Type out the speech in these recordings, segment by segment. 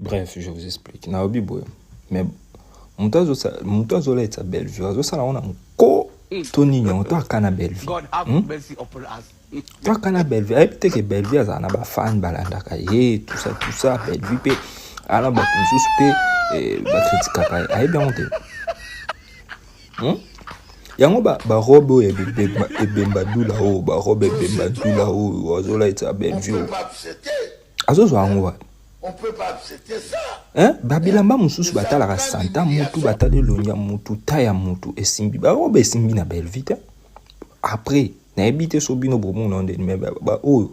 Bref, je vous explique. Nalobi boye, mais moto azoletisa Bellevue azosala yango na nko to nini yango to aka na Bellevue, To aka na Bellevue, ayebi te ke Bellevue azala na bafan balandaka ye, tout ça, tout ça. Bellevue mpe ala bato mosusu mpe bakritikaka ye, ayebi yango te, Yango barobe oyo ebemba dula, oyo barobe ebemba dula oyo azolatisa Bellevue, azozwa yango wapi? Hein? Babilamba mosusu batalaka santa mutu, batala elongi ya mutu, ta ya mutu esimbi. Barobe esimbi na Bellevue te. Après, nayebi te so bino bomona ndeni, mais baoyo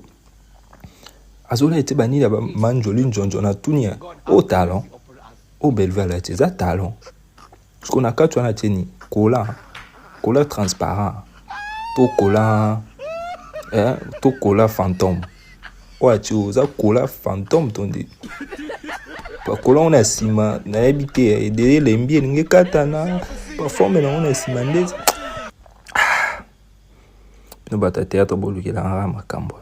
azolata te, banini ya bamanjoli njonjo na tuni ya oyo talon oyo Bellevue alati eza talon. Parce na kati wana tie nini? Kola, kola transparent to kola, eh, to kola fantôme oyo atie oyo eza kola fantôme to nde bakola ngo na nsima, nayebi te. Ede elembi, elingi ekatana, baforme nango na nsima nde bino bato ya théâtre bolukelaka makambo,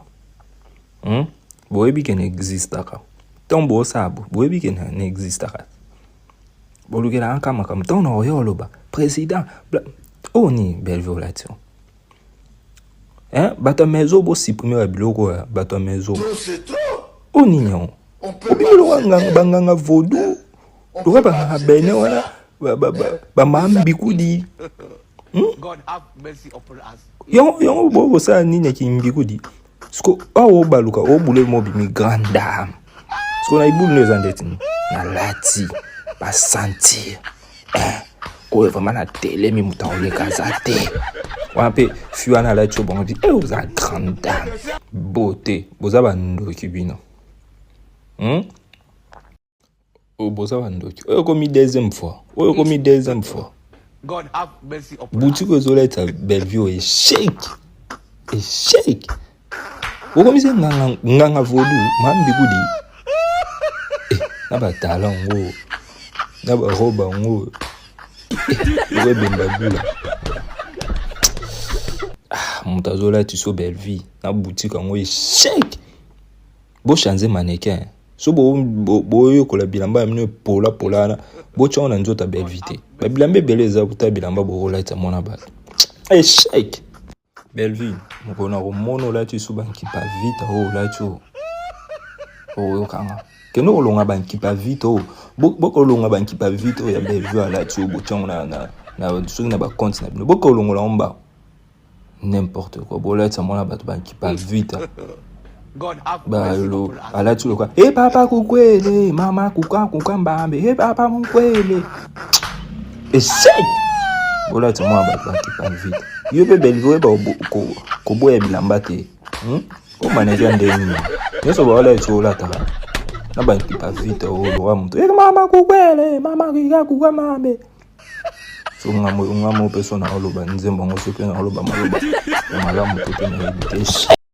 Boyebi ke na existaka ntango bosala bo, boyebi ke na existaka, bolukelaka kaka makambo. Ntango na oyo oloba président oyo nini Bellevue olati o, hein? Bato ya maison, bosupprime babiloko oyo. Bato ya maison, oyo nini yango? Obimi lokola banganga vaudou, lokola banganga bene wana bamambikudi, Yango boyo kosala nini ya kimbikudi? Siko awa obaluka, obule mo, obimi grande dame. Siko na ibulu no eza ndeti nalati basentir oyo vraiment natelemi, moto akoleka aza te. Wana mpe fi wana alati oyo bango bi e oza grande dame, beauté. Boza bandoki bino, Oyo boza bandoki. Oyo ekomi deuxième fois, oyo ekomi deuxième fois boutique ezoletisa Bellevue. Oyo échec, échec. Okomisi nganga, nganga vaudou mambikudi eh, na batala yango na barobe yango oko ebemba bula. Ah, moto azolatisa Bellevue na boutique yango, échec. Bochange mannequin. So boyokola bilamba ya bino epola pola wana, botya ngo na nzoto ya Bellevue te. Babilamba ebele eza kuta, bilamba bokolatisa mwana bato, échec. Bellevue, mokolo na komona olati su bankipa vita oyo olati oyo, oyokanga. Kende kolonga bankipa vita oyo, bokolonga bankipa vita oyo ya Bellevue alati oyo, botyango na soki na bacompte na bino, bokolongola ngo mbango. N'importe quoi, bolatisa mwana bato bankipa vita. Balo alati loka e papa kukwele mama kuka kuka mbambe e papa mukwele, échec. Bolatisa mwana bato bankipa vita. Yo mpe Bellevue, oyeba koboya bilamba te, Omaneke ndenge nini nyonso baola eti olataka na bankipa vita oyo loka moto e mama kukwele mama kuka kuka mambe. So ngambo ngambo mpe so na oloba nzembo yango, so mpe na oloba maloba ya malamu to mpe nayebi te.